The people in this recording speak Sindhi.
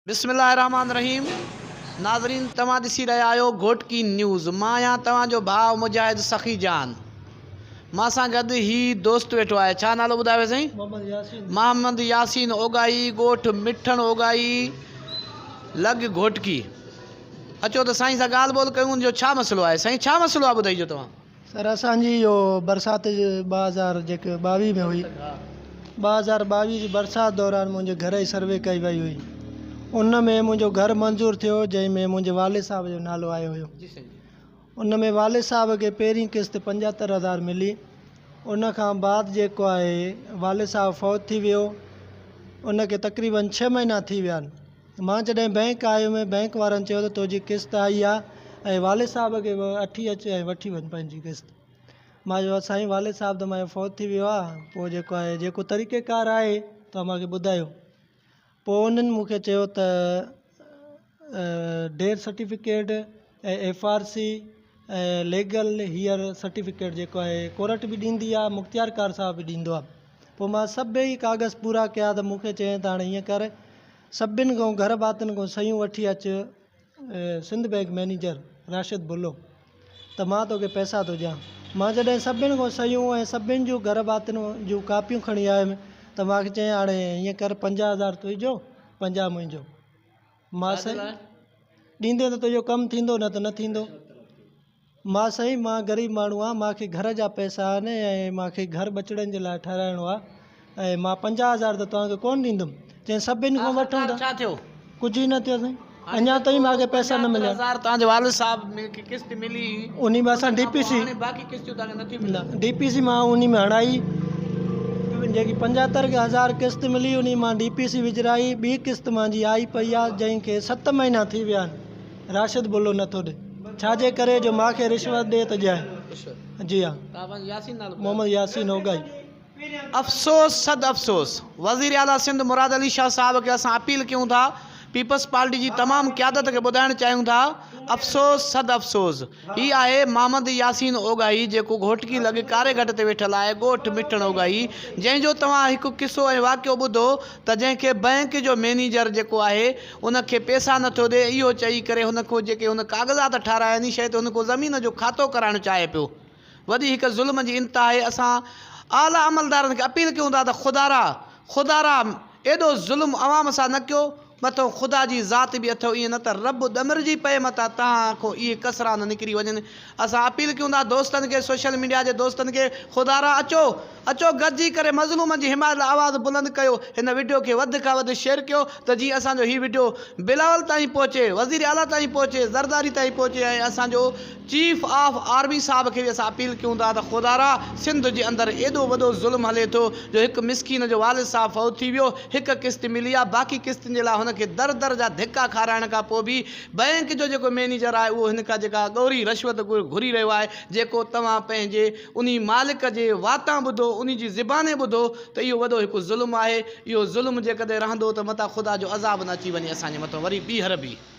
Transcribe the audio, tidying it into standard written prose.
بسم الله الرحمٰن الرحيم ناظرين توهان ڏسي رهيا آهيو گهوٽڪي نيوز مان آهيان توهان جو ڀاء مجاهد سخي جان مان سان گڏ هي دوست ويٺو آهي ڇا نالو ٻڌايو سائين محمد ياسين محمد ياسين اوڳاهي ڳوٺ مٺڻ اوڳاهي لڳ گهوٽڪي اچو ته سائين سان ڳالهه ٻولهه ڪيون ان جو ڇا مسئلو آهي سائين ڇا مسئلو آهي ٻڌائجو توهان. سر اسان جي اهو برسات 2000 جيڪي 22 ۾ هئي 2022 جي برسات دوران منهنجي گهر جي سروي ڪئي وئي هئي ان ۾ منهنجو گهر منظور ٿيو جنهن ۾ منهنجي والد صاحب جو نالو آيو هيو ان ۾ والد صاحب کي پهرين قسط 75000 ملي ان کان بعد جيڪو آهي والد صاحب فوت ٿي ويو ان کي تقريبن 6 مهينا ٿي ويا آهن مان جڏهن بئنڪ آيم بئنڪ وارن چيو ته تنهنجي قسط آئي آ ۽ والد صاحب کي به اٺي اچ ۽ وٺي وڃ پنهنجي قسط مان چيو سائين والد صاحب ته منهنجو فوت ٿي ويو آ پوء جيڪو آهي جيڪو طريقه ڪار آهي توهان مونکي ٻڌايو پوء انهن مونکي چيو ته death certificate ۽ F R C ۽ legal heir certificate جيڪو آهي ڪورٽ به ڏيندي آ مختيار ڪار صاحب به ڏيندو آ پوء مان سڀئي ڪاغذ پورا ڪيا ته مونکي چيائين ته هاڻي ائين ڪر سڀن کان گهر ڀاتين کان صحيحون وٺي اچ سنڌ بئنڪ مئنيجر راشد بلو ته مان توکي پئسا ٿو ڏيان. مان جڏهن سڀن کان صحيحون ۽ سڀن جون گهر ڀاتين جون ڪاپيون کڻي آيم ته مان کي چيائين هاڻي ائين ڪر 50 هزار تنهنجو 50 منهنجو. مان سائين ڏيندين ته تنهنجو ڪم ٿيندو نه ته نه ٿيندو. مان سائين مان غريب ماڻهو آهيان مان کي گهر جا پئسا آهن ۽ مان کي گهر ٻچڙن جي لاء ٺهرائڻو آهي ۽ مان 50 هزار ته توهان کي ڪونه ڏيندم چيائين سڀني کان وٺون ٿا ڇا ٿيو؟ ڪجهه ئي نه ٿيو سائين اڃا تائين مان کي پئسا نه مليا. 75000 توهان جي والد صاحب کي قسط ملي هئي انهي ۾ اسان ڊي پي سي هاڻي باقي قسطيون توهان کي نٿيون ملن. ڊي پي سي مان انهي ۾ هڻائي جيڪي 75 هزار قسط ملي انهي مان ڊي پي سي وجهرائي ٻي قسط مانجي آئي پئي آهي جنهن کي 7 مهينا ٿي ويا آهن. راشد بلو نٿو ڏي ڇا جي ڪري جو مان کي رشوت ڏي ته ڏيان جي ها محمد ياسين اوڳاهي. افسوس صد افسوس وزير اعليٰ سنڌ مراد علي شاهه صاحب کي اسان اپيل ڪيون ٿا پيپلز پارٽي جي تمام قيادت کي ٻڌائڻ چاهيون ٿا افسوس صد افسوس هي آهي محمد ياسين اوڳاهي جيڪو گهوٽڪي لڳ ڪاري گهٽ تي ويٺل آهي ڳوٺ مٺڻ اوڳاهي جنهن جو توهان هڪ قصو ۽ واقعو ٻڌو ته جنهن کي بئنڪ جو مئنيجر جيڪو آهي ان کي پيسا نه ٿو ڏي اهو چئي ڪري هن کان جيڪي هن ڪاغذات ٺارايا آهن شايد هن کان زمين جو کاتو ڪرائڻ چاهي پيو وڏي هڪ ظلم جي انتها آهي اسان اعليٰ عملدارن کي اپيل ڪيون ٿا ته خدارا خدارا ايڏو ظلم عوام سان نه ڪيو مٿو خدا جي ذات به اٿو ائين نه ته رب ڏمرجي پئي متان توهان کان اهي ڪسرا نه نڪري وڃن اسان اپيل ڪيون ٿا دوستن کي سوشل ميڊيا جي دوستن کي خدارا اچو اچو گڏجي ڪري مظلومن جي حمايت لاء آواز بلند ڪيو هن وڊيو کي وڌ کان وڌ شيئر ڪيو ته جيئن اسان جو هي وڊيو بلاول تائين پهچي وزير اعليٰ تائين پهچي زرداري تائين پهچي ۽ اسان جو چيف آف آرمي صاحب کي به اسان اپيل ڪيون ٿا ته خدارا سنڌ جي اندر ايڏو وڏو ظلم هلي ٿو جو هڪ مسڪين جو والد صاحب فوت ٿي ويو هڪ قسط ملي آ باقي قسطن جي لاء هن کي در در جا ڌڪا کارائڻ کان پوء به بئنڪ جو جيڪو مئنيجر آهي اهو هن کان جيڪا ڳوري رشوت گهري رهيو آهي جيڪو توهان پنهنجي انهي مالڪ جي واتان ٻڌو، انهي جي زباني ٻڌو ته اهو وڏو هڪ ظلم آهي، اهو ظلم جيڪڏهن رهندو ته متان خدا جو عذاب نه اچي وڃي اسان جي مٿان وري ٻيهر به.